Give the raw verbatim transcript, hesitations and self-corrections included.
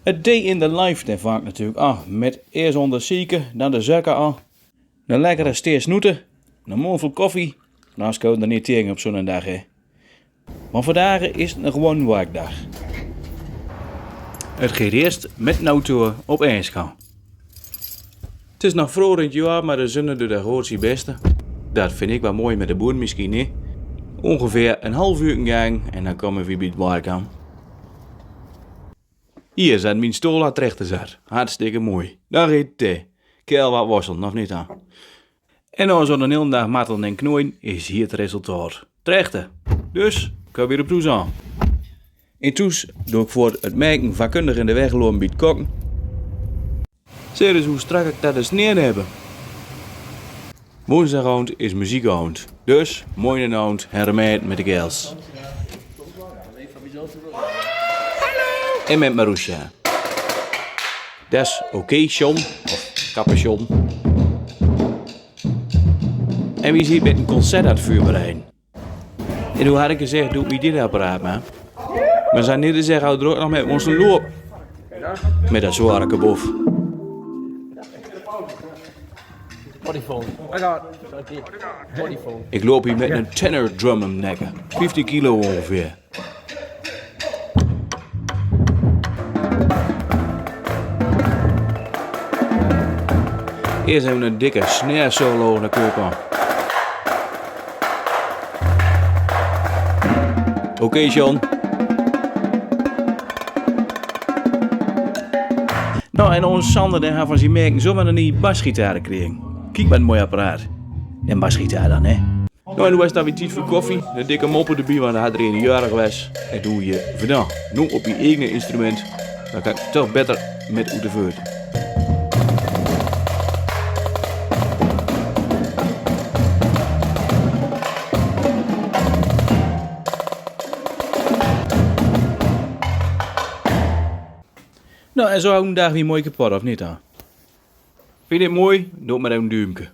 'n Day in the life, dao vang ik natuurlik aan mit eerst ós de zieke, dan de zakke aan. 'Ne lekkere steer snoete, 'ne moel vol koffie. Nussaus kount d'r neet taenge op zo'nen dag, hè. Want vandaag is 'ne gewone werkdag. 't Geit eerst mit 'n auto op ijs gaon. 't Is nog vroeg in 't jaor, mar de zon doet d'r good zie beste. Dat vind ik waal mooi mit de boer misschien, hè. Ongeveer 'n half uur gaon en dan kome we bie 't werk aan. Hier zit mien stool al trechte zat. Hartstikke mooi. Dan geit 't, eh, kael wat worstelen, of neet dan? En nao zo'nen hielen dag martelen en knoeien is hier 't resultaat. Trechte. Dus, kan weer op toes aan. Intoes doe ik veur 't merken vakkundig in de weg lopen bie 't kokken. Zeg eens hoe strak ik dat de sneer hebbe. Woensdagaond is muziekaond. Dus, mooi 'nen aond hermèt mit de girls. En mit Marusha. Dat is oké, John. Of kapper John. En wie ziet mit 'n concert aan 't vuurbereiden. En hoe had ik gezegd, doet mien dit apparaat maar. Maar zijn niet te zeggen, hou druk nog met ons loop. Met dat zware kaboef. Bodyphone. I got bodyphone. Ik loop hier met 'n tenor drum om nekke. Vieftien kilo ongeveer. Eerst even 'n dikke snare solo nao keuken. Oké, John. Nou, en ós Sander, dae haet van zien merken zomaar 'n nie basgitaar gekregen. Kiek wat 'n mooi apparaat. 'n Basgitaar dan, hè. Nou, en doe is 't dan weer tied veur koffie. 'Ne dikke mopper d'rbie, want d'r haet d'r eine jarig waes. En doe je vandaag nog op je eigen instrument. Dan kan ik toch beter met oet de veut. Nou, en zo hou ik 'n dag weer mooi kapot, of niet dan? Vind je dit mooi? Doe maar 'n duumke.